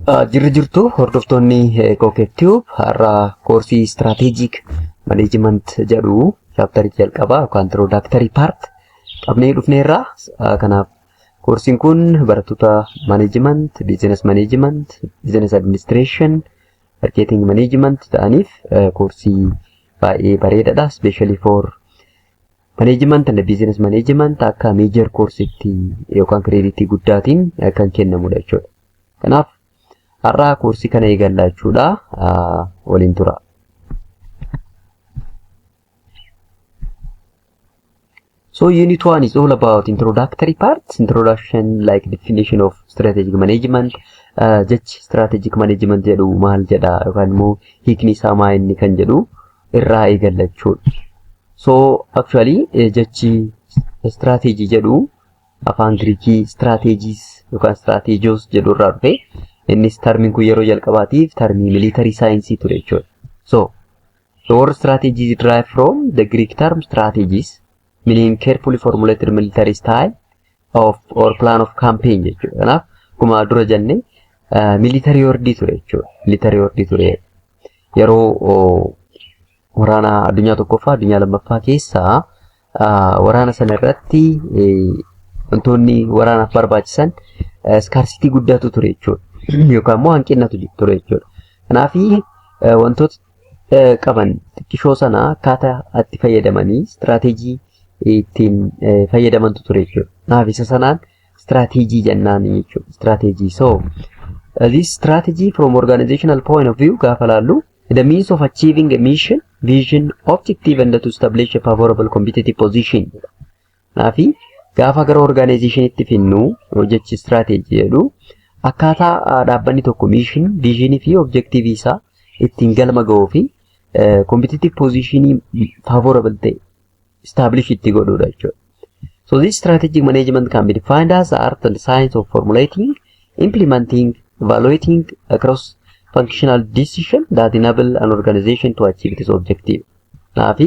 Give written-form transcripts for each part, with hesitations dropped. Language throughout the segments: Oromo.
Jirri jirtu hordoftoonni Kookeef Tube, har'a koorsii Strategic Management jedhu chapterii jalqabaa yookaan introductory part qabnee dhufneerra. Kanaaf koorsiin kun barattoota management, business management, business administration, marketing management ta'aniif koorsii baay'ee bareedaadha. Especially for management and business management akka major koorsiitti yookaan creditii guddaatiin kan kennamudha jechuudha. Kanaaf har'a koorsii kana eegalla jechuudha. Waliin tura. So unit 1 is all about introductory parts, introduction like definition of strategic management, jechi strategic management jedhu maal jedha yookaan immoo hiikni isaa maa inni kan jedhu irraa eegalla jechuudha. So actually jechi strategy jedhu afaan Giriikii strategies yookaan strategios jedhu irraa dhufe. Innis termiin kun yeroo jalqabaatiif termii military science ture jechuudha. So the word strategy is derived from the Greek term strategies, meaning carefully formulated military style of or plan of campaign jechuudha. Kanaaf akkuma dura jenne military word ture jechuudha. Military word ture. Yeroo waraana addunyaa tokkoffaa, addunyaa lammaffaa keessaa waraana sana irratti wantoonni waraanaaf barbaachisan scarcity guddaatu ture jechuudha. Yookaan immoo hanqinatu ture jechuudha. Kanaaf wantoota qaban xiqqishoo sana akkaataa itti fayyadamanii istiraateejii ittiin fayyadamantu ture jechuudha. Kanaaf isa sanaan istiraateejii jennaan jechuudha. Istiraateejii. So this strategy from organizational point of view gaafa laallu, the means of achieving a mission, vision, objective and to establish a favorable competitive position. Kanaaf gaafa gara organizationitti finnu, jechi istiraateejii jedhu akkaataa dhaabbanni tokko mission, visionii fi objective isaa ittiin galma ga'uu fi competitive positionii favorable ta'e establish itti godhudha jechuudha. So this strategic management can be defined as the art and science of formulating, implementing, evaluating across functional decision that enable an organization to achieve its objective. Kanaaf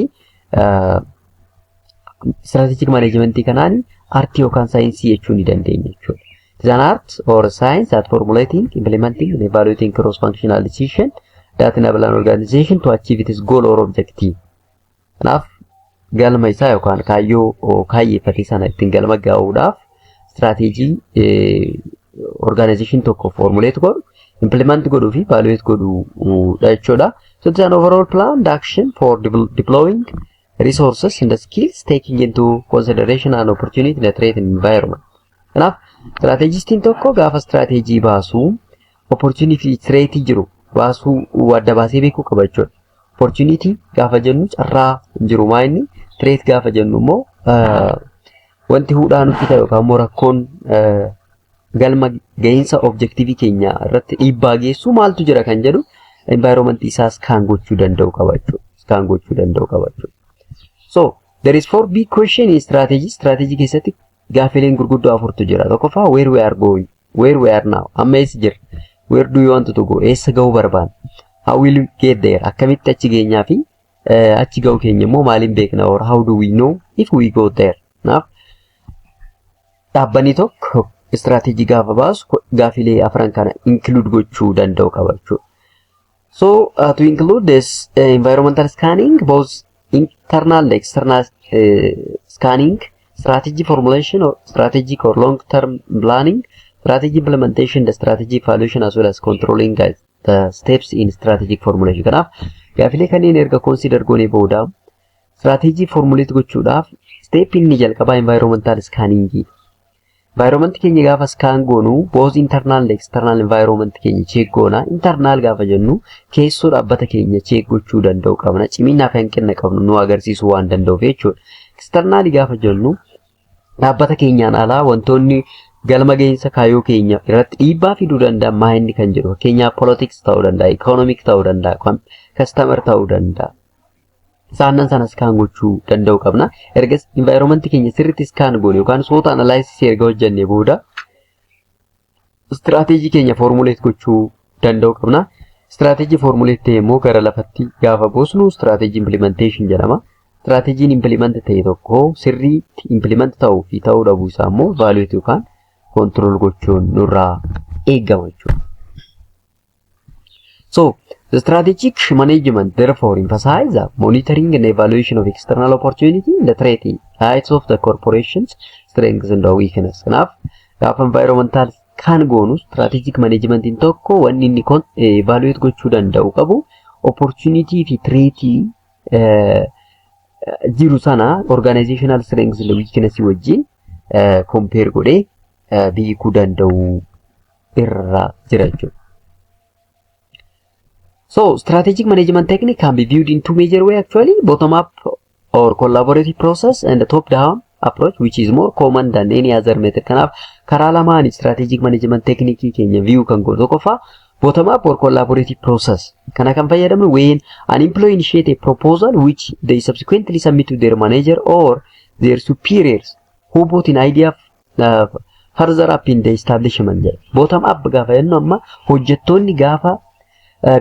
strategic management kanaan artii yookaan saayinsii jechuu ni dandeenya jechuudha. It is an art or a science that formulating, implementing and evaluating cross-functional decision that enable an organization to achieve its goal or objective. Kanaaf galma isaa yookaan kaayyoo kaayyeeffate sana ittiin galma ga'uudhaaf istirateejii organization tokko formulate godhu, implement godhuu fi evaluate godhuudha jechuudha. So it's an overall planned action for deploying resources and the skills, taking into consideration an opportunity in a threat environment. Kanaaf istirateejistiin tokko gaafa istirateejii baasuu opportunity threat jiru baasuu adda baasee beekuu qaba jechuudha. Opportunity gaafa jennu carraa jiru maa inni, threat gaafa jennu immoo wanti hudhaa nutti ta'e yookaan immoo rakkoon galma gahiinsa objektiivii keenya irratti dhiibbaa geessu maaltu jira kan jedhu environment isaa scan gochuu danda'u qaba jechuudha. Scan gochuu danda'u qaba jechuudha. So there is four big question in strategy. Strategy keessatti gaafileen gurguddoo afurtu jira. Tokkoffaa, where we are going, where we are now, amma eessa jirra, where do you want to go, eessa gahuu barbaanna, how will we get there, akkamitti achi geenyaa fi achi gahuu keenya immoo maaliin beekna, or how do we know if we go there. Kanaaf dhaabbanni tokko istirateejii gaafa baasu gaafilee afran kana include gochuu danda'u qaba jechuudha. So to include this environmental scanning, both internal and external scanning, strategy formulation or strategic or long term planning, strategy implementation, the strategy evaluation, as well as controlling the steps in strategic formulation. Kanaaf gaafilee kanneen erga consider goonee booda strategy formulate gochuudhaaf step inni jalqabaa environmental scanning. Environment keenya gaafa scan goonu both internal and external environment keenya check goona. Internal gaafa jennu keessoo dhaabbata keenya check gochuu danda'u qabna. Ciminaa fi hanqina qabnu nu agarsiisuu waan danda'uuf jechuudha. External gaafa jennu dhaabbata keenyaan alaa wantoonni galma gahiinsa kaayyoo keenya irratti dhiibbaa fiduu danda'an maa inni kan jedhu, fakkeenyaaf politics ta'uu danda'a, economic ta'uu danda'a, customer ta'uu danda'a. Isaanan sana scan gochuu danda'u qabna. Erga environment keenya sirriitti scan goone yookaan SWOT analysis erga hojjennee booda istirateejii keenya formulate gochuu danda'u qabna. Istirateejii formulate ta'e immoo gara lafatti gaafa buusnu istirateejii implementation jedhama. Istiraateejiin implement ta'e tokko sirriitti implement ta'uu fi ta'uu dhabuu isaa immoo evaluate yookaan control gochuun nurraa eegama jechuudha. So, the strategic management therefore emphasize the monitoring and evaluation of external opportunity and the threat heights of the corporation's strengths and weakness. Kanaaf gaafa environmental kan goonu strategic managementiin tokko wanni inni evaluate gochuu danda'u qabu opportunity fi threat jiru sana organizational strengths and weakness wajjin compare godhee beekuu danda'u irra jira jechuudha. So, strategic management technique can be viewed in two major ways actually, bottom up or collaborative process and the top down approach, which is more common than any other method. Kanaaf karaa lamaan strategic management technique keenya view kan godhu tokkoffaa bottom up or collaborative process. Kana kan fayyadamnu when an employee initiate a proposal which they subsequently submit to their manager or their superiors who put in idea further up in the establishment jedha. Bottom up gaafa jennu amma hojjettoonni gaafa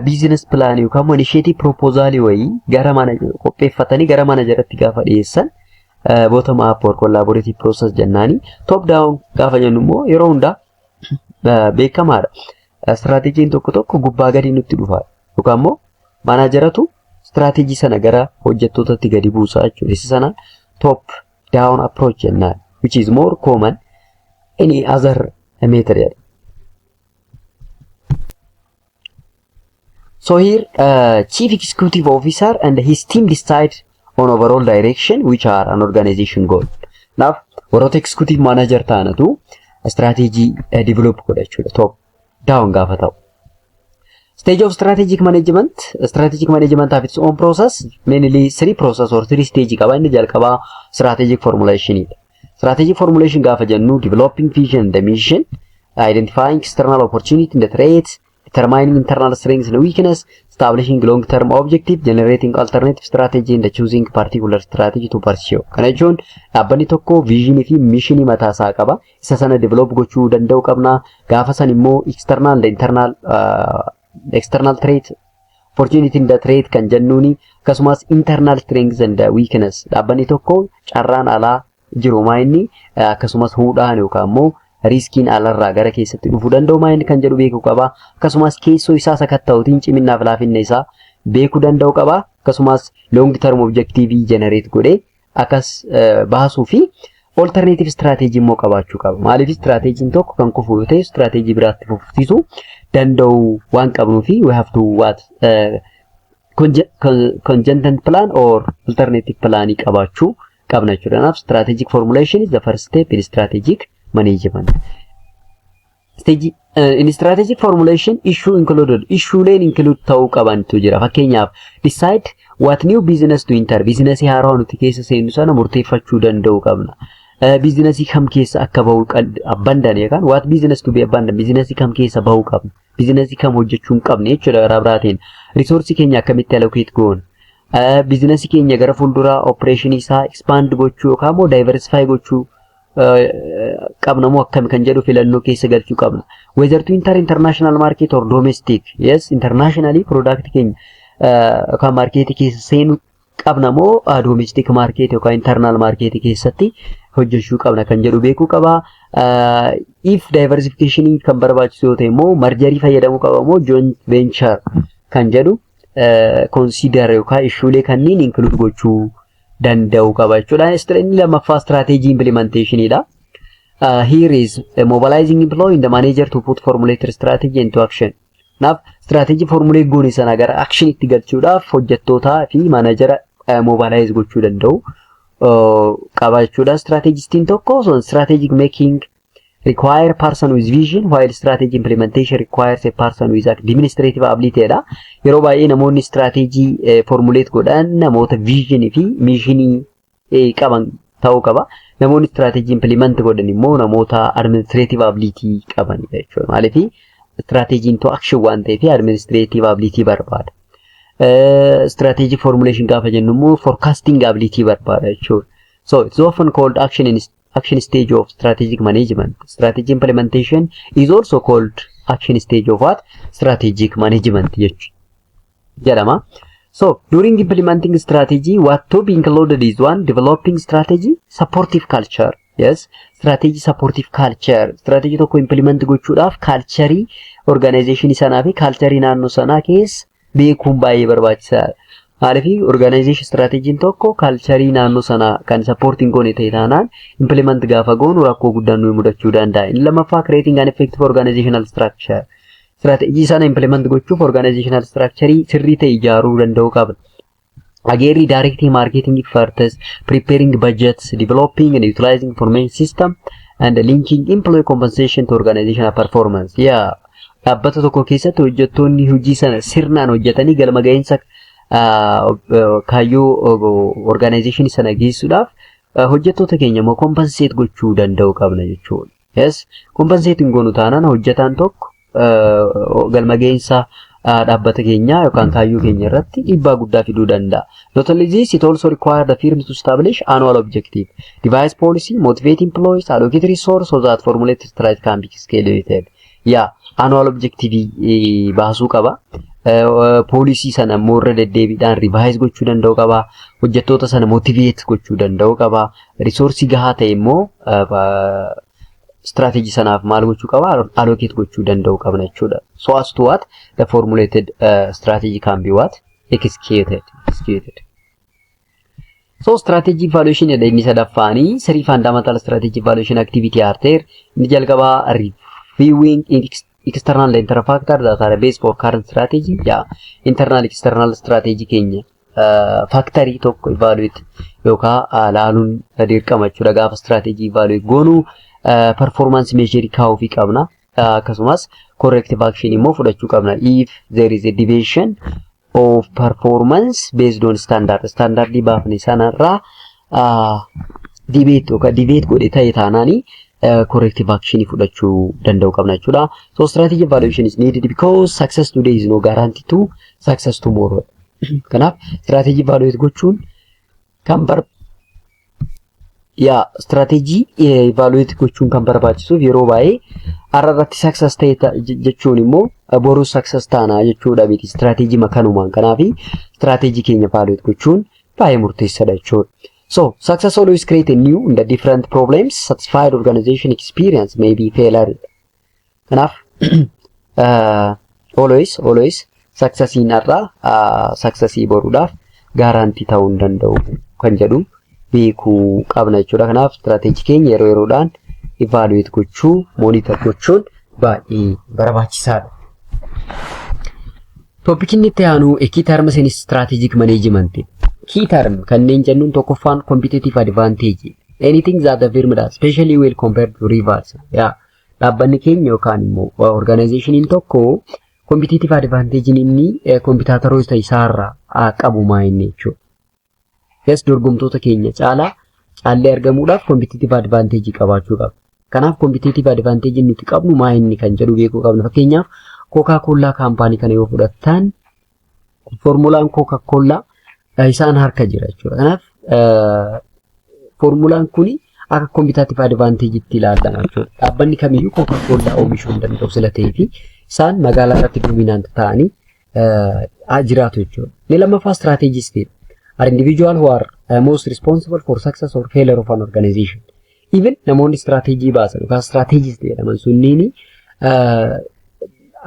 business plan yookaan immoo initiative proposal wayii gara mana qopheeffatanii gara manageratti gaafa dhiyeessan bottom up or collaborative process jennaani. Top down gaafa jennu immoo yeroo hundaa beekamaadha. Istiraateejiin tokko tokko gubbaa gadi nutti dhufa yookaan immoo manageratu istirateejii sana gara hojjettootatti gadi buusa jechuudha. Isa sana top down approach jennaan, which is more common any other method jedha. So here, chief executive officer and his team decide on overall direction, which are an organization goal. Kanaaf warroota executive manager ta'anatu strategy develop godha jechuudha. Top down gaafa ta'u. Stage of strategic management. Strategic management have its own process. Mainly three process or three stage qaba. Inni jalqabaa strategic formulation dha. Strategic formulation gaafa jennu developing vision and the mission, identifying external opportunity and the threats, determining internal strengths and weakness, establishing long-term objective, generating alternative strategy and choosing particular strategy to pursue. Kana jechuun dhaabbanni tokko visionii fi missionii mataa isaa qaba. Isa sana develop gochuu danda'u qabna. Gaafa san immoo external and internal external threat, opportunity and the threat kan jennuuni, akkasumas internal strengths and weakness, dhaabbanni tokko carraan alaa jiru maa inni, akkasumas huudhaan yookaan immoo riskiin alarraa gara keessatti dhufuu danda'u maa inni kan jedhu beekuu qaba. Akkasumas keessoo isaa sakatta'uutiin ciminnaaf laafinna isaa beekuu danda'u qaba. Akkasumas long term objective generate godhee akkas baasuu fi alternative strategy immoo qabaachuu qaba. Maaliif strateejiin tokko kan kufu yoo ta'e strateejii biraatti fufsiisuu danda'u waan qabnuu fi we have to what contingent plan or alternative plan qabaachuu qabna jechuudha. Kanaaf strategic formulation is the first step in strategic management. Stage, in strategic formulation issue included, issueleen include ta'uu qabantu jira. Fakkeenyaaf, decide what new business to enter, businessii haarawaa nuti keessa seennu sana murteeffachuu danda'uu qabna. Businessii kam keessa akka bahu abandon yookaan what business to be abandon, businessii kam keessa bahuu qabna. Businessii kam hojjechuu hin qabne jechuudha karaa biraatiin. Resourcii keenya akkamitti allocate goona? Businessii keenya gara fuulduraa operationii isaa expand gochuu yookaan immoo diversify gochuu qabna moo akkami kan jedhu filannoo keessa galchuu qabna. Whether to enter international market or domestic. Yes, internationally product keenya yookaan marketii keessa seenuu qabna moo domestic market yookaan internal market keessatti hojjechuu qabna kan jedhu beekuu qaba. If diversification kan barbaachisu yoo ta'e immoo mergerii fayyadamuu qaba moo joint venture kan jedhu consider yookaan issuelee kanneen include gochuu danda'uu qaba jechuudha. Inni lammaffaa strategy implementationidha. Here is mobilizing employee and the manager to put formulated strategy into action. Kanaaf strategy formulate goone sana gara action itti galchuudhaaf hojjettootaa fi managera mobilize gochuu danda'u qaba jechuudha. Strategistiin tokko so strategic making require person with vision, while strategy implementation requires a person with administrative ability dha. Yeroo baay'ee namoonni strategy formulate godhan namoota vision fi missionii qaban ta'uu qaba. Namoonni strategy implement godhan immoo namoota administrative ability qabanidha jechuudha. Maaliif strategy into action waan ta'eef administrative ability barbaada. Strategy formulation gaafa jennu immoo forecasting ability barbaada jechuudha. So it's often called action in action stage of strategic management. Strategy implementation is also called action stage of what? Strategic management jedhama. So during implementing strategy, what to be included is one, developing strategy, supportive culture. Yes, strategy supportive culture. Strategy tokko implement gochuudhaaf culturii organization sanaa fi culturii naannoo sanaa keessa beekuun baay'ee barbaachisaadha. Maaliif organization strategiin tokko culturii naannoo sanaa kan supporting goone ta'e taanaan implement gaafa goonu rakkoo guddaan nu mudachuu danda'a. Inni lammaffaa, creating an effective organizational structure. Strategy sana implement gochuuf organizational structure sirrii ta'e ijaaruu danda'uu qabna. Again, redirecting marketing efforts, preparing budgets, developing and utilizing information system, and linking employee compensation to organizational performance. Yeah. Dhaabbata tokko keessatti hojjettoonni hojii sana sirnaan hojjetanii galma ga'iinsa kaayyoo organization sana geessuudhaaf hojjettoota keenya immoo compensate gochuu danda'uu qabna jechuudha. Yes, compensate hin goonu taanaan hojjetaan tokko galma ga'iinsa dhaabbata keenyaa yookaan kaayyoo keenya irratti dhiibbaa guddaa fiduu danda'a. Not only this, it also require the firm to establish annual objective, devise policy, motivate employees, allocate resource so that formulated strategy can be scaled. Yeah, annual objective baasuu qaba. Policy sana immoo irra deddeebiidhaan revise gochuu danda'uu qaba. Hojjettoota sana motivate gochuu danda'uu qaba. Resource gahaa ta'e immoo strategy sanaaf maal gochuu qaba? Allocate gochuu danda'uu qabna jechuudha. So as to what the formulated strategy can be what? Executed. Executed. So strategy evaluation jedha inni sadaffaanii. Three fundamental strategy evaluation activity are there. Inni jalqabaa, reviewing external and internal factor that are base for current strategy. Yeah, internal external strategy keenya factorii tokko evaluate yookaan laaluun dirqama jechuudha. Gaafa strategy evaluate goonu performance measure kaa'uufii qabna. Akkasumas corrective action immoo fudhachuu qabna. If there is a deviation of performance based on standard, standardii baafne sanarraa deviate yookaan deviate godhe ta'e taanaanii corrective action fudhachuu danda'uu qabna jechuudha. So strategy evaluation is needed because success today is no guarantee to success tomorrow. Kanaaf strategy evaluate gochuun kan bar yaa strategy evaluate gochuun kan barbaachisuuf yeroo baay'ee har'a irratti success ta'e jechuun immoo boruu success taanaa jechuudha miti strategy makanumaan. Kanaaf strategy keenya evaluate gochuun baay'ee murteessaadha jechuudha. So success always create a new and different problems. Satisfied organization experience may be failure. Kanaaf always successiin har'aa successii boruudhaaf guarantee ta'uu hin danda'u kan jedhu beekuu qabna jechuudha. Kanaaf strategy keenya yeroo yeroodhaan evaluate gochuu, monitor gochuun baay'ee barbaachisaadha. Topiciin itti aanu key terms in strategic management. Key term kanneen jennuun tokkoffaan competitive advantage. Anything that the firm does, especially well compared to rivals. Yaa, dhaabbanni keenya yookaan immoo organizationiin tokko competitive advantage inni competitoroota isaarraa qabu maa inni jechuudha. Yes, dorgomtoota keenya caalaa caallee argamuudhaaf competitive advantage qabaachuu qabna. Kanaaf competitive advantage nuti qabnu maa inni kan jedhu beekuu qabna. Fakkeenyaaf, Coca-Cola company kana yoo fudhattan, formulaan Coca-Cola isaan harka jira jechuudha. Kanaaf formulaan kuni akka competitive advantage'itti ilaalama jechuudha. Dhaabbanni kamiyyuu Coca-Cola oomishuu hin danda'u sila ta'ee fi isaan magaalaa irratti dominant ta'anii jiraatu jechuudha. Inni lammaffaa strategist are individual who are most responsible for success or failure of an organization. Even namoonni strategy baasan yookaan strategist jedhaman sunniini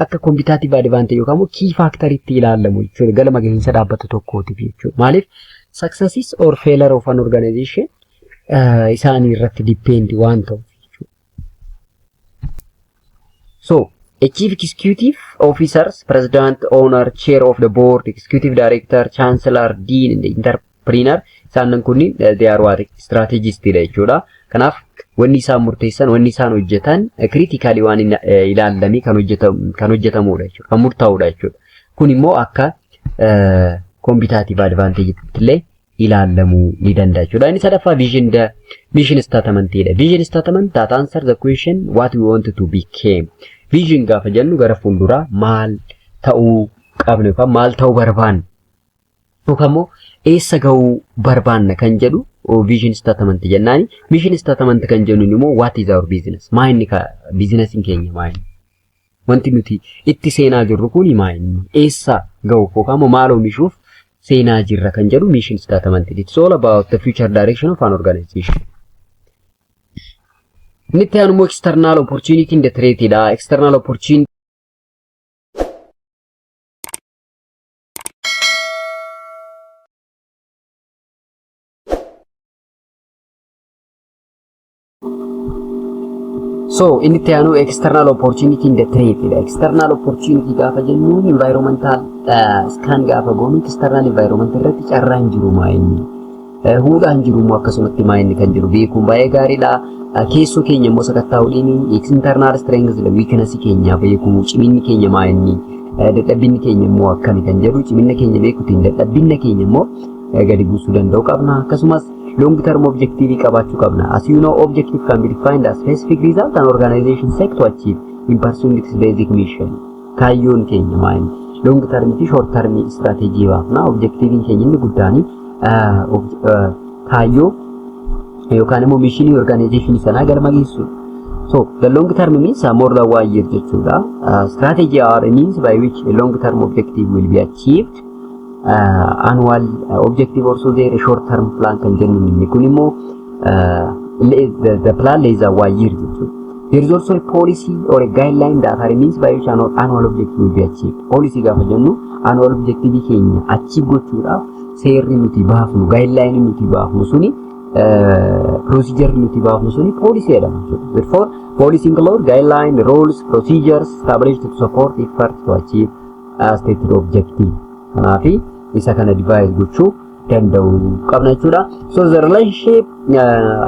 akka competitive advantage yookaan immoo key factoritti ilaalamu jechuudha galma gahiinsa dhaabbata tokkootiif jechuudha. Maaliif successes or failure of an organization isaanii irratti depend waan ta'uuf jechuudha. So, a chief executive officers, president, owner, chair of the board, executive director, chancellor, dean, and entrepreneur isaan kunniin they are what, strategist dha jechuudha. Kanaaf wanni isaan murteessan, wanni isaan hojjetan critically waan ilaallamee kan hojjetamudha jechuudha. Kan murtaa'udha jechuudha. Kun immoo akka competitive advantage illee ilaallamuu ni danda'a jechuudha. Inni sadaffaa vision the mission statement dha. Vision statement that answer the question what we want to become. Vision gaafa jennu gara fuulduraa maal ta'uu qabna yookaan maal ta'uu barbaanna yookaan immoo eessa gahuu barbaanna kan jedhu vision statement jennaani. Mission statement kan jennu immoo what is our business? Maa inni businessiin keenya maa inni? Wanti nuti itti seenaa jirru kuni maa inni? Eessa gahuuf yookaan immoo maal oomishuuf seenaa jirra kan jedhu mission statement. It's all about the future direction of an organization. Inni itti aanu immoo external opportunity and threat dha. External opportunity. So inni itti aanu external opportunity and threat dha. External opportunity gaafa jennu environmental scan gaafa goonu external environment irratti carraan jiru maa inni? Huudhaan jiru immoo akkasumatti maa inni kan jiru beekuun baay'ee gaariidha. Keessoo keenya immoo sakattaa'uudhaan internal strengths and weakness keenya beekuu, ciminni keenya maa inni, dadhabbiinni keenya immoo akkami kan jedhu, ciminna keenya beekuutiin dadhabbinna keenya immoo gadi buusuu danda'u qabna. Akkasumas long term objective qabaachuu qabna. As you know, objective can be defined as specific result an organization seek to achieve in pursuing its basic mission. Kaayyoon keenya maa inni? Long term fi short term strategy baafna. Objectiviin keenya inni guddaani kaayyoo yookaan immoo missionii organization sanaa galma geessuudha. So the long term means more than one year jechuudha. Strategy are a means by which a long term objective will be achieved. Annual objective also there, a short term plan kan jennu inni kun immoo the plan less than one year jechuudha. There is also a policy or a guideline that are a means by which an annual objective will be achieved. Policy gaafa jennu annual objective keenya achieve gochuudhaaf seerri nuti baafnu, guideline nuti baafnu suni, procedure nuti baafnu suni policy jedhama jechuudha. Therefore, policy include guideline, rules, procedures established to support effort to achieve a stated objective. Kanaafi isa kana devise gochuu danda'u qabna jechuudha. So the relationship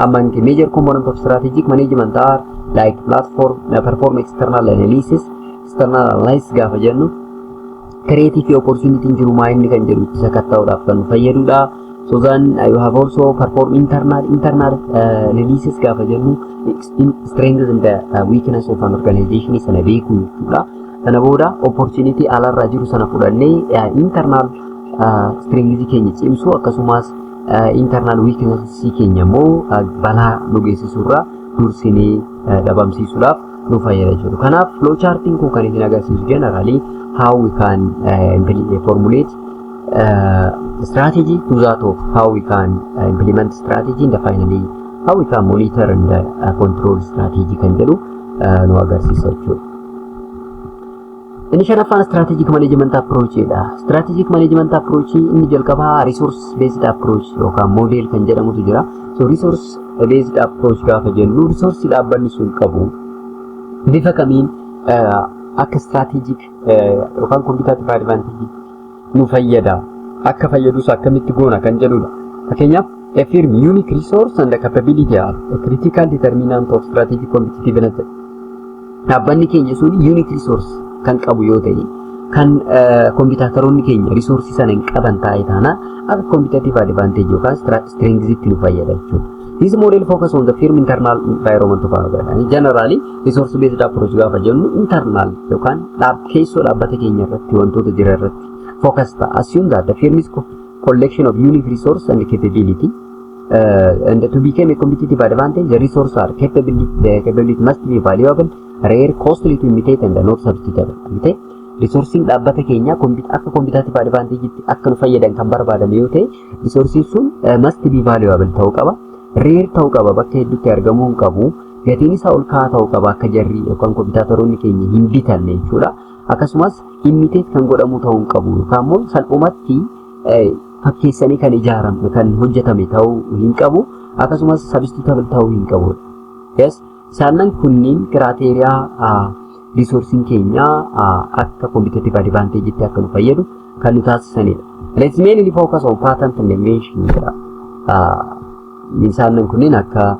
among the major component of strategic management are like platform, perform external analysis. External analysis gaafa jennu threat fi opportunity jiru maa inni kan jedhu itti sakatta'uudhaaf kan nu fayyadudha. So then you have also perform internal analysis gaafa jennu strength and the weakness of an organization sana beekuu jechuudha. Sana booda opportunity alarraa jiru sana fudhannee internal strength keenya cimsuu, akkasumas internal weakness keenya immoo balaa nu geessisurraa dursinee dhabamsiisuudhaaf nu fayyada jechuudha. Kanaaf flow chartiin kun kan isin agarsiisu generally how we can formulate strategy to that of how we can implement strategy and finally how we can monitor and control strategy kan jedhu nu agarsiisa jechuudha. Inni shanaffaan strategic management approach dha. Strategic management approach inni jalqabaa resource based approach yookaan model kan jedhamutu jira. So resource based approach gaafa jennu resource dhaabbanni sun qabu bifa kamiin akka strategic yookaan competitive advantage nu fayyada, akka fayyadus akkamitti goona kan jedhudha. Fakkeenyaaf, a firm unique resource and the capability are a critical determinant of strategic competitiveness. Dhaabbanni keenya sun unique resource kan qabu yoo ta'e, kan competitoroonni keenya resource sana hin qaban taa'e taanaan, akka competitive advantage yookaan strength itti nu fayyada jechuudha. This model focus on the firm internal environment of our organization. Generally, resource based approach gaafa jennu internal yookaan keessoo dhaabbata keenya irratti wantoota jiran irratti focus ta'a. Assume that the firm is collection of unique resource and capability and to become a competitive advantage, the resource are capability, the capability must be valuable, rare, costly to imitate and not substitutable. Argitee, resourceiin dhaabbata keenya akka competitive advantage akka nu fayyadan kan barbaadame yoo ta'e, resourceiin sun must be valuable ta'uu qaba. Rare ta'uu qaba, bakka hedduutti argamuu hin qabu. Gatiin isaa ol ka'aa ta'uu qaba, akka jarri yookaan competitoroonni keenya hin bitanne jechuudha. Akkasumas imitate kan godhamu ta'uu hin qabu yookaan immoo salphumatti fakkeessanii kan ijaarame kan hojjetame ta'uu hin qabu. Akkasumas substitutable ta'uu hin qabu. Yes, isaanan kunniin criteria resourceiin keenya akka competitive advantage akka nu fayyadu kan nu taasisanidha. Let's mainly focus on patent and invention jedha. Isaanan kunniin akka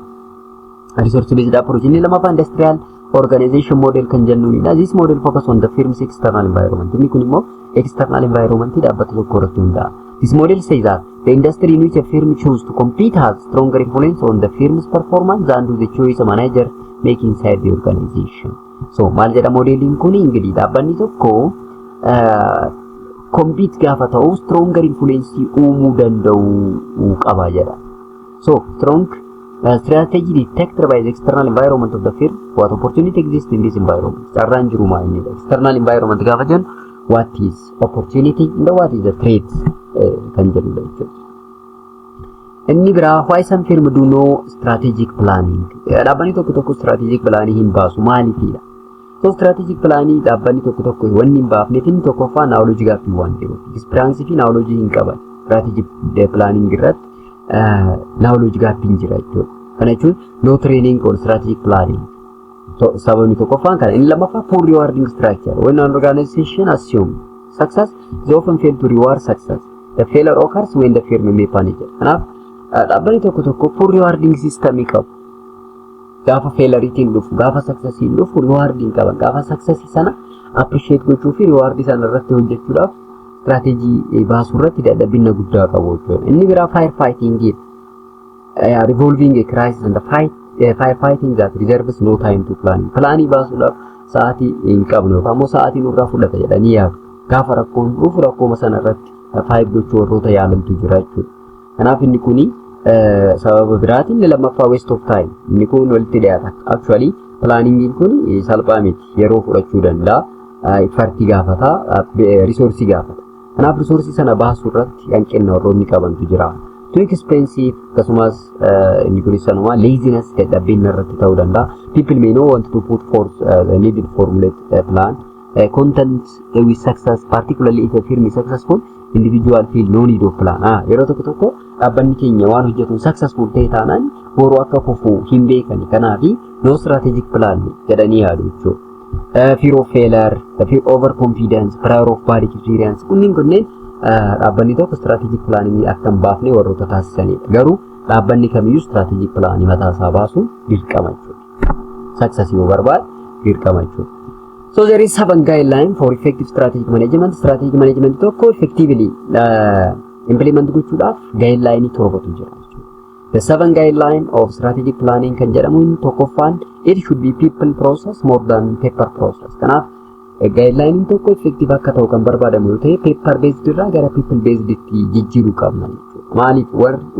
resource based approach. Inni lammaffaa industrial organization model kan jennuunidha. This model focus on the firm's external environment. Inni kun immoo external environment dhaabbata tokko irratti hundaa'a. This model says that the industry in which a firm choose to compete has stronger influence on the firm's performance than do the choice a manager make inside the organization. So maal jedha modeliin kun? Ingirii dhaabbanni tokko compete gaafa ta'u stronger influence uumuu danda'u qaba jedha. So strong strategy detected by the external environment of the firm, what opportunity exists in this environment? Carraan jiru maal inni? External environment gaafa jennu what is opportunity and what is the threat kan jedhudha jechuudha. Inni biraa, why some firm do no strategic planning? Dhaabbanni tokko tokko strategic planning hin baasu, maaliifidha? So strategic planning dhaabbanni tokko tokko wanni hin baafneef inni tokkoffaa knowledge gap waan jiruuf, experience fi knowledge hin qaban. Strategic planning irratti knowledge gap hin jira jechuudha. Kana jechuun no training on strategic planning. Sababni tokkoffaan kana. Inni lammaffaa, poor rewarding structure. When an organization assume success, they often fail to reward success. The failure occurs when the firm may panic. Kanaaf dhaabbanni tokko tokko poor rewarding system qabu. Gaafa failureitiin dhufu, gaafa successiin dhufu rewarding qaban. Gaafa successii sana appreciate gochuu fi rewardii sana irratti hojjechuudhaaf strategy baasuu irratti dadhabina guddaa qabu jechuudha. Inni biraa fire fighting, resolving a crisis and the fight firefighting that reserves no time to planning. Planii baasuudhaaf sa'aatii hin qabnu yookaan immoo sa'aatii nurraa fudhata jedhanii yaadu. Gaafa rakkoon dhufu rakkooma sana irratti fight gochuu warroota yaalantu jira jechuudha. Kanaaf inni kuni sababa biraatiin. Inni lammaffaa, waste of time. Inni kun walitti dhiyaata. Actually, planningiin kun salphaa miti. Yeroo fudhachuu danda'a. Effortii gaafata. Resourceii gaafata. Kanaaf resourceii sana baasuu irratti hanqina warroonni qabantu jira. Too expensive, akkasumas inni kunis sanuma, laziness, dadhabbiin irratti ta'uu danda'a. People may not want to put forth the needed formulate plan. Content with success, particularly if a firm is successful, individual feel no need of plan. Yeroo tokko tokko dhaabbanni keenya waan hojjetu successful ta'e taanaan boruu akka kufu hin beekani. Kanaafi no strategic plan jedhanii yaadu jechuudha. Fear of failure, fear over confidence, prior of bad experience, kunniin kunneen dhaabbanni tokko strategic planning akka hin baafne warroota taasisanidha. Garuu dhaabbanni kamiyyuu strategic planning mataa isaa baasuun dirqama jechuudha. Success yoo barbaade dirqama jechuudha. So there is seven guideline for effective strategic management. Strategic management tokko effectively implement gochuudhaaf guideline torbatu jira jechuudha. The seven guideline of strategic planning kan jedhamuun tokkoffaan, it should be people process more than paper process. Kanaaf guideline tokko effective akka ta'u kan barbaadamu yoo ta'e, paper based irraa gara people based itti jijjiiruu qabna jechuudha. Maaliif?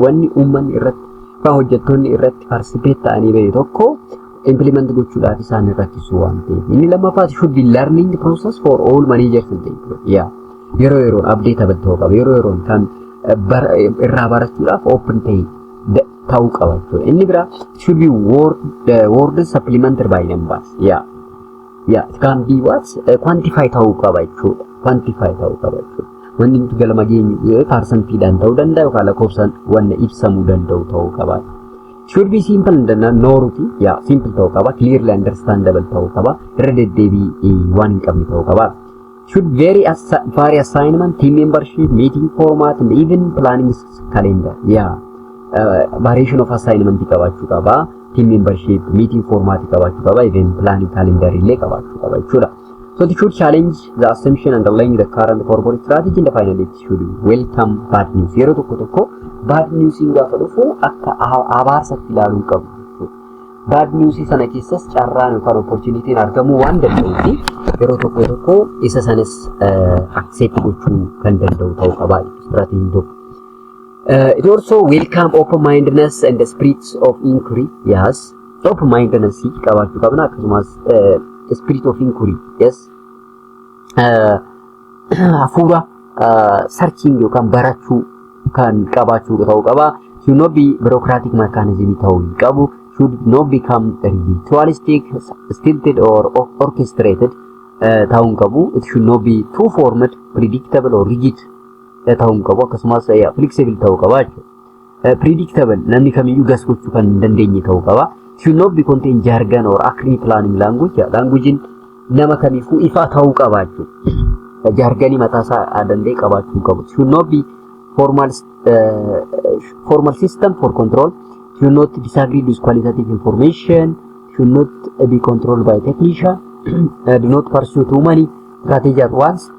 Wanni uummanni irratti yookaan hojjettoonni irratti participate ta'anii bahe tokko implement gochuudhaaf isaan rakkisu waan ta'eef. Inni lammaffaa, should be learning process for all managers and employees. Yeah. Yeroo yeroon updateable ta'uu qaba. Yeroo yeroon kan irraa barachuudhaaf open ta'e ta'uu qaba jechuudha. Inni biraa, should be word supplemented by numbers. Yeah. Yeah, it can be what? Quantify ta'uu qaba jechuudha. Quantify ta'uu qaba jechuudha. Wanni nuti galma geenyu percentiidhaan ta'uu danda'a yookaan lakkoofsaan wanna ibsamuu danda'u ta'uu qaba. Should be simple and no routine. Yeah, simple ta'uu qaba. Clearly understandable ta'uu qaba. Irra deddeebii waan hin qabne ta'uu qaba. Should vary assignment, team membership, meeting format, and even planning calendar. Yeah. Variation of assignment qabaachuu qaba. Team membership, meeting format qabaachuu qaba. Even planning calendar illee qabaachuu qaba jechuudha. So it should challenge the assumption underlying the current corporate strategy, and finally it should welcome bad news. Yeroo tokko tokko bad newsiin gaafa dhufu akka abaarsatti ilaaluu qabu jechuudha. Bad news sana keessas carraan yookaan opportunitiin argamuu waan danda'uuf, yeroo tokko tokko isa sanas accept gochuu kan danda'u ta'uu qaba strategiin tokko. It also welcome open-mindedness and the spirit of inquiry. Yes, open-mindedness qabaachuu qabna, akkasumas spirit of inquiry. Yes. Hafuura searching yookaan barachuu kan qabaachuu ta'uu qaba. Should not be bureaucratic mechanism ta'uu hin qabu. Should not become ritualistic, stilted or orchestrated ta'uu hin qabu. It should not be too formed, predictable or rigid ta'uu hin qabu. Akkasumas flexible ta'uu qaba jechuudha. Predictable, namni kamiyyuu guess gochuu kan hin dandeenye ta'uu qaba. Should not be contain jargon or acronym planning language. Languagein nama kamiifuu ifaa ta'uu qaba jechuudha. Jargonii mataa isaa danda'e qabaachuu qabu. Should not be formal system for control. Should not disagree with qualitative information. Should not be controlled by technician. Do not pursue too many strategy at once.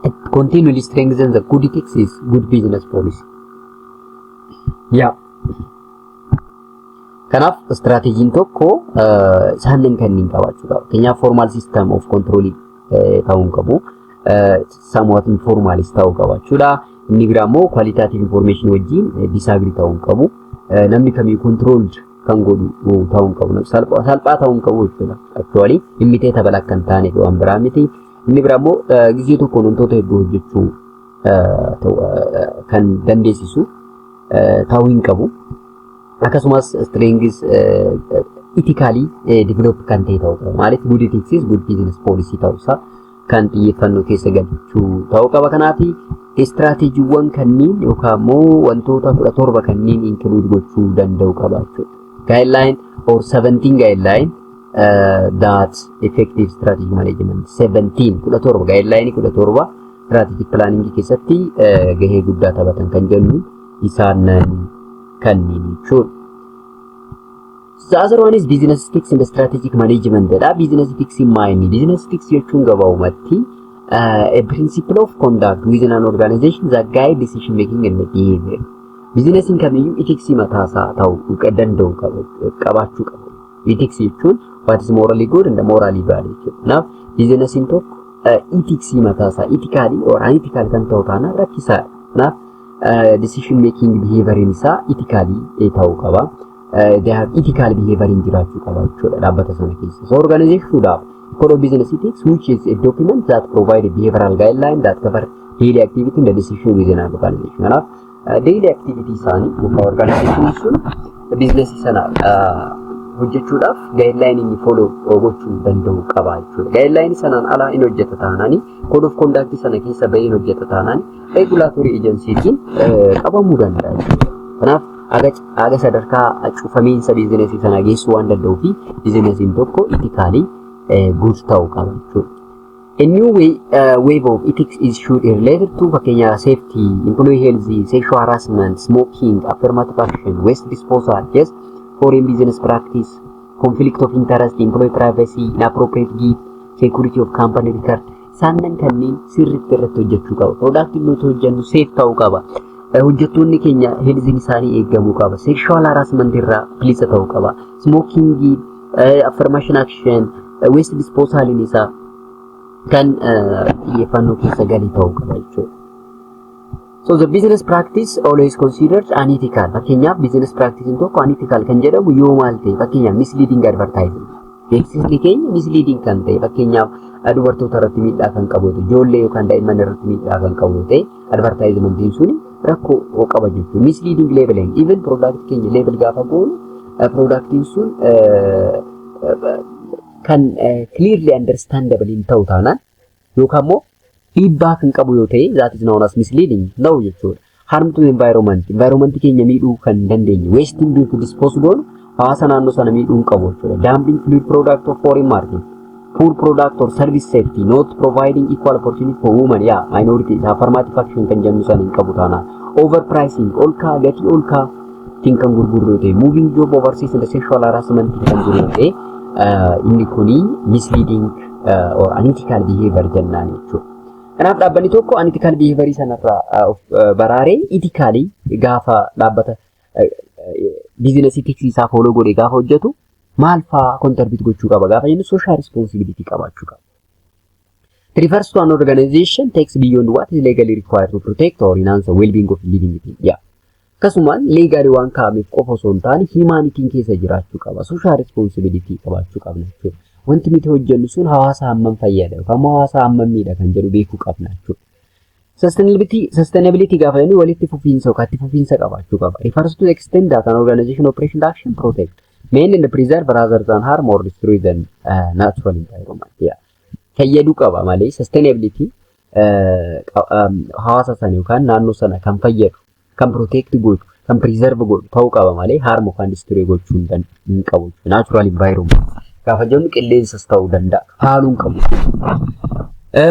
It continually strengthens the good ethics is good business policy. Yeah. Kanaaf strategyiin tokko isaan kanneen qabaachuu qaba. Fakkeenyaaf, formal system of control ta'uu hin qabu. Somewhat informalis ta'uu qaba jechuudha. Inni biraa immoo qualitative information wajjin disagree ta'uu hin qabu. Namni kamii controlled kan godhu ta'uu hin qabu. Salphaa ta'uu hin qabu jechuudha. Actually, imitatable akka hin taaneef, waan biraa miti. Inni biraa immoo gizee tokkoon wantoota hedduu hojjechuu kan dandeessisu ta'uu hin qabu. Akkasumas strengths ethically develop kan ta'e ta'uu qaba. Maaliif, good ethics is good business policy ta'uusaa kan xiyyeeffannoo keessa galchuu ta'uu qaba. Kanaaf istiraateejiiwwan kanneen yookaan immoo wantoota 17 kanneen include gochuu danda'u qaba jechuudha. Guideline or 17 guideline that effective strategic management, 17, 17, guideline 17 strategic planning keessatti gahee guddaa taphatan kan jennu isaan kanneen jechuudha. The other one is business ethics and strategic management dha. Business ethics maali? Business ethics jechuun gabaabumatti a principle of conduct within an organization that guide decision making and behavior. Businessiin kamiyyuu ethics mataasaa ta'uu danda'u qabaachuu qaba. Ethics jechuun what is morally good and morally bad jechuudha. Kanaaf businessiin tokko ethics mataasaa ethically or unethical kan ta'u taanaan rakkisaadha. Kanaaf decision making behavior isaa ethically ta'uu qaba. They have ethical behavior jiraachuu qaba jechuudha dhaabbata sana keessa. So organization should have code of business ethics, which is a document that provide a behavioral guideline that cover daily activity and the decision within an organization. Kanaaf daily activity isaanii yookaan organization sun business sana hojjechuudhaaf guideline inni follow gochuu danda'u qaba jechuudha. Guideline sanaan alaa inni hojjeta taanaani, code of conduct sana keessa bahee inni hojjeta taanaani, regulatory agencytiin qabamuu danda'a jechuudha. Kanaaf aga sadarkaa cufamiinsa businessii sana geessuu waan danda'uu fi businessiin tokko ethically good ta'uu qaba jechuudha. A new wave of ethics is should related to, fakkeenyaaf, safety, employee health, sexual harassment, smoking, affirmative action, waste disposal, yes, foreign business practice, conflict of interest, employee privacy, inappropriate gift, security of company record. Isaanan kanneen sirriitti irratti hojjechuu qaba. Productiin nuti hojjennu safe ta'uu qaba. Hojjettoonni keenya healthiin isaanii eegamuu qaba. Sexual harassment irraa bilisa ta'uu qaba. Smokingii, affirmation action, waste disposaliin isaa kan xiyyeeffannoo keessa galii ta'uu qaba jechuudha. So the business practice always considered unethical. Fakkeenyaaf, business practice tokko unethical kan jedhamu yoo maal ta'e? Fakkeenyaaf, misleading advertising. Beeksisni keenya misleading kan ta'e, fakkeenyaaf, dubartoota irratti miidhaa kan qabu ta'e, ijoollee yookaan daa'imman irratti miidhaa kan qabu ta'e, advertisementiin suni rakkoo qaba jechuudha. Misleading labeling, even product keenya label gaafa goonu, productiin sun kan clearly understandable hin ta'u taanaan yookaan immoo dhiibbaa kan qabu yoo ta'e, that is known as misleading ta'u jechuudha. Harm to environment, environment keenya miidhuu kan dandeenye, wasting due to dispose goonu hawaasa naannoo sana miidhuu hin qabu jechuudha. Dumping fluid product of foreign market, poor product or service safety, not providing equal opportunity for women, yeah, minority, affirmative action kan jennu sana hin qabu taanaan. Overpricing, ol kaa gatii ol kaatiin kan gurgurru yoo ta'e, moving job overseas and sexual harassment kan jiru yoo ta'e, inni kuni misleading or unethical behavior jennaan jechuudha. Kanaaf dhaabbanni tokko unethical behavior sanarraa of baraaree ethically gaafa dhaabbata business ethics isaa follow godhee gaafa hojjetu maal faa contribute gochuu qaba gaafa jennu, social responsibility qabaachuu qaba. It refers to an organization takes beyond what is legally required to protect or enhance the well-being of living being. Yeah. Akkasumas legally waan kaa'ameef qofa osoo hin taane humanityn keessa jiraachuu qaba. Social responsibility qabaachuu qabna jechuudha. Wanti nuti hojjennu sun hawaasa hammam fayyada yookaan immoo hawaasa hammam miidha kan jedhu beekuu qabna jechuudha. Sustainability gaafa jennu walitti fufiinsa yookaan itti fufiinsa qabaachuu qaba. Refers to the extent that an organization operation action protect, maintain and preserve rather than harm or destroy the natural environment. Yeah. Fayyaduu qaba malee sustainability hawaasa sana yookaan naannoo sana kan fayyadu, kan protect godhu, kan preserve godhu ta'uu qaba malee harm yookaan destroy gochuu hin qabu. Natural environment gaafa jennu qilleensas ta'uu danda'a. Haaluu hin qabu.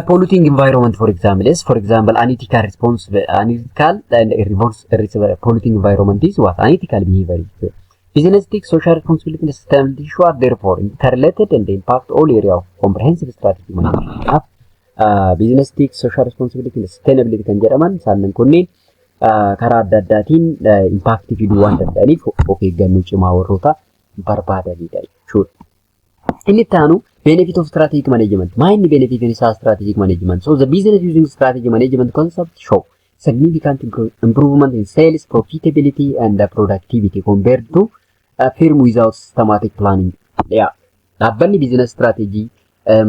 Polluting environment, for example, is, for example, unethical response, unethical and irresponsible polluting environment is what? Unethical behavior. Business ethics, social responsibility and sustainability issue are therefore interrelated and impact all area of comprehensive strategy management. Kanaaf business ethics, social responsibility and sustainability kan jedhaman isaan kunneen karaa adda addaatiin impact fiduu waan danda'aniif of eeggannoo cimaa warroota barbaadanidha jechuudha. Inni itti aanu benefit of strategic management. Maa inni benefit isaa strategic management? So the business using strategic management concept show significant improvement in sales, profitability and productivity compared to a firm without systematic planning. Yeah. Dhaabbanni business strategy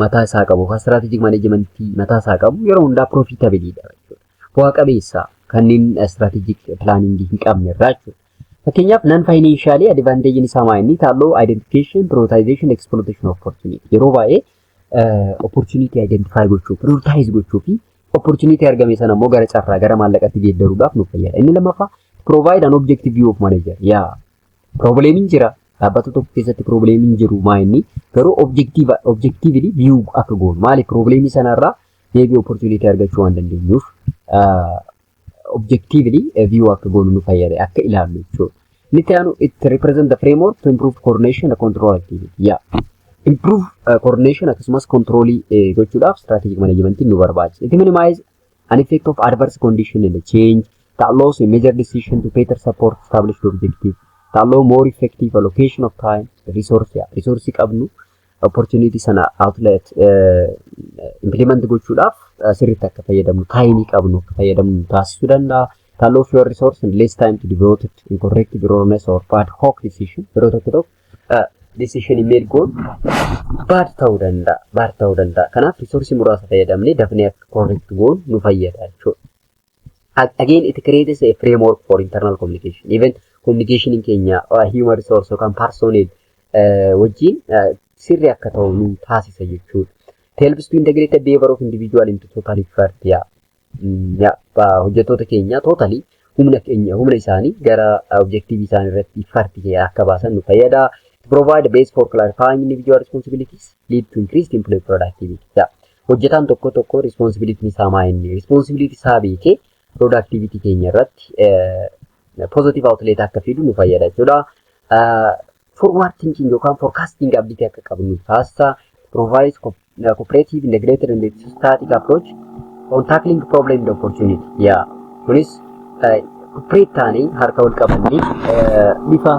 mataa isaa qabu, strategic management mataa isaa qabu yeroo hundaa profitability dha jechuudha. Bu'aa qabeessa. Kanneen strategic planning hin qabne irraa jechuudha. Fakkeenyaaf, non financial advantage isaa maa inni it allow identification, prioritization, exploitation of opportunity. Yeroo baay'ee opportunity identify gochuu, prioritize gochuu fi opportunity argame sana immoo gara carraa, gara maallaqatti geeddaruudhaaf nu fayyada. Inni lammaffaa, provide an objective view of manager. Yaa, problemiin jira. Dhaabbata tokko keessatti problemiin jiru maa inni garuu objectively view akka goonu, maali, problemii sanarraa maybe opportunity argachuu waan dandeenyuuf objectively view akka goonu nu fayyada, akka ilaallu jechuudha. Inni itti aanu, it represent the framework to improve coordination and control activity. Yaa, improve coordination akkasumas controlii gochuudhaaf strategic management nu barbaachisa. It minimize an effect of adverse condition and change that allows a major decision to better support established objective, that allow more effective allocation of time, resource, yaa, resource qabnu opportunity sana outlet implement gochuudhaaf sirriitti akka fayyadamnu, timeii qabnu akka fayyadamnu taasisuu danda'a. That allow fewer resource and less time to devote it in corrective erroneous or bad hoc decision. Yeroo tokko tokko decision made goon bad ta'uu danda'a. Bad ta'uu danda'a. Kanaaf resource muraasa fayyadamnee dafnee akka correct goon nu fayyada jechuudha. Again, it creates a framework for internal communication. Even communication keenya human resource yookaan personnel wajjin sirri akka ta'u nu taasisa jechuudha. It helps to integrate the behavior of individual into total effort. Yaa, hojjettoota keenya totally humna keenya, humna isaanii gara objective isaanii irratti effort akka baasan nu fayyada. To provide a base for clarifying individual responsibilities, lead to increased employee productivity. Yaa, hojjetaan tokko tokko responsibility isaa maa inni responsibility isaa beekee productivity keenya irratti positive outlet akka fidu nu fayyada jechuudha. Forward thinking yookaan forecasting ability akka qabnu taasisa. Provides cooperative, integrated and static approach on tackling problem and opportunity. Yaa, kunis cooperate ta'anii harka wal qabanii bifa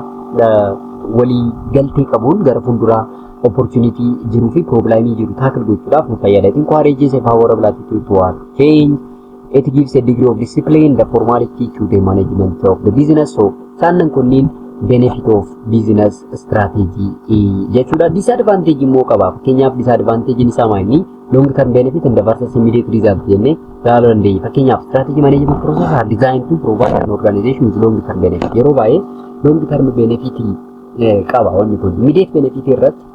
walii galtee qabuun gara fuulduraa opportunity jiruu fi problemii jiru tackle gochuudhaaf nu fayyada. It encourages a favorable attitude toward change. It gives a degree of discipline, the formality to the management of the business. So isaan kunniin benefit of business strategy jechuudha. Disadvantage immoo qaba. Fakkeenyaaf, disadvantage isaa maal inni long term benefit and versus immediate result jennee ilaaluu dandeenya. Fakkeenyaaf, strategy management process are designed to provide an organization with long term benefit. Yeroo baay'ee long term benefit qaba wanni kun. Immediate benefit irratti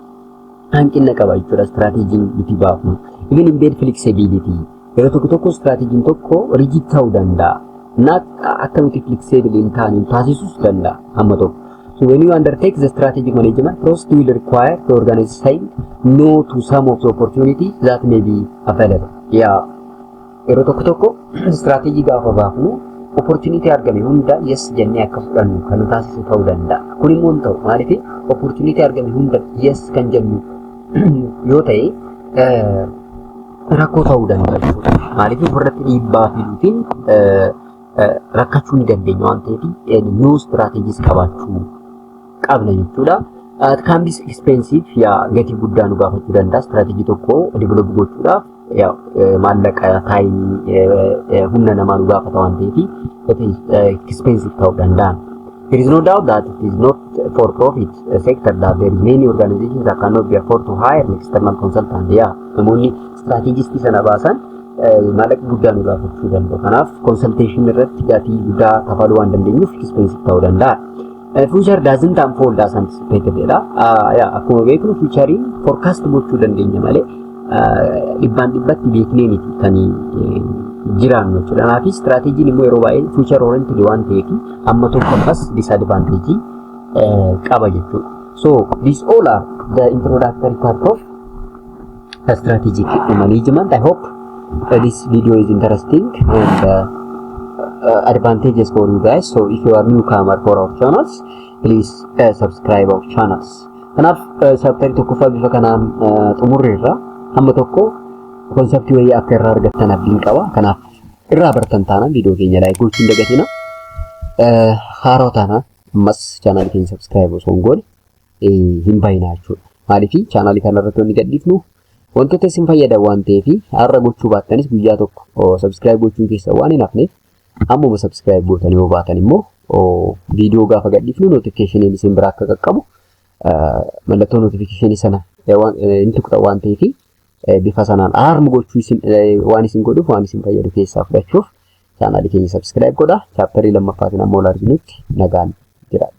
hanqina qaba jechuudha strategiin nuti baafnu. Even embed flexibility. Yeroo tokko tokko strategiin tokko rigid ta'uu danda'a. Na akka nuti flexible hin taane taasisuus danda'a hamma tokko. So when you undertake the strategic management process, you will require the organization saying no to some of the opportunities that may be available. Yeah. Yeroo tokko tokko strategy gaafa baafnu opportunity argame hunda yes jennee akka fudhannu kan nu taasisu ta'uu danda'a. Kun immoo hin ta'u. Maaliif? Opportunity argame hunda yes kan jennu yoo ta'e rakkoo ta'uu danda'a jechuudha. Maaliif? Ofirratti dhiibbaa fiduutiin rakkachuu ni dandeenya waan ta'eef new strategies qabaachuu qabna jechuudha. It can be expensive, yaa, gatii guddaa nu gaafachuu danda'a. Strategy tokko develop gochuudhaaf, yaa, maallaqa, timeii, humna namaa nu gaafata waan ta'eef it is expensive ta'uu danda'a. There is no doubt that it is not for profit sector that there is many organizations that cannot be afford to hire an external consultant. Yaa, namoonni strategistii sana baasan maallaqa guddaa nu gaafachuu danda'u. Kanaaf consultation irratti gatii guddaa kafaluu waan dandeenyuuf expensive ta'uu danda'a. Future doesn't unfold as anticipated jedha. Yaa, akkuma beeknu futurein forecast gochuu dandeenya malee dhibbaan dhibbatti beeknee miti kan jiraannu jechuudha. Kanaaf strategyn immoo yeroo baay'ee future oriented waan ta'eef amma tokko ammas disadvantage qaba jechuudha. So these all are the introductory part of strategic management. I hope this video is interesting and advantageous for you guys. So if you are newcomer for our channels, please subscribe our channels. Kanaaf chapterii tokkoffaa bifa kanaan xumurreerra. Hamma tokko conceptii wayii akka irraa argattan abdiin qaba. Kanaaf irraa bartan taanaan viidiyoo keenya like gochuu hin dagatina. Haaraa taanaan ammas channelii keenya subscribe osoo hin goone hin bayinaa jechuudha. Maaliif? Channelii kanarratti wanni gadhiifnu wantoota isin fayyadan waan ta'eef, har'a gochuu baattanis guyyaa tokko subscribe gochuun keessa waan hin hafneef, ammuma subscribe gootanii yoo baatan immoo viidiyoo gaafa gadhiifnu notificationiin isin bira akka qaqqabu mallattoo notificationii sana hin tuqxan waan ta'eef, bifa sanaan alarm gochuu isin waan isin godhuuf, waan isin fayyadu keessaa fudhachuuf Chaanaalii keenya subscribe godhaa. Chapterii lammaffaatiin ammoo wal arginutti nagaan jiraadha.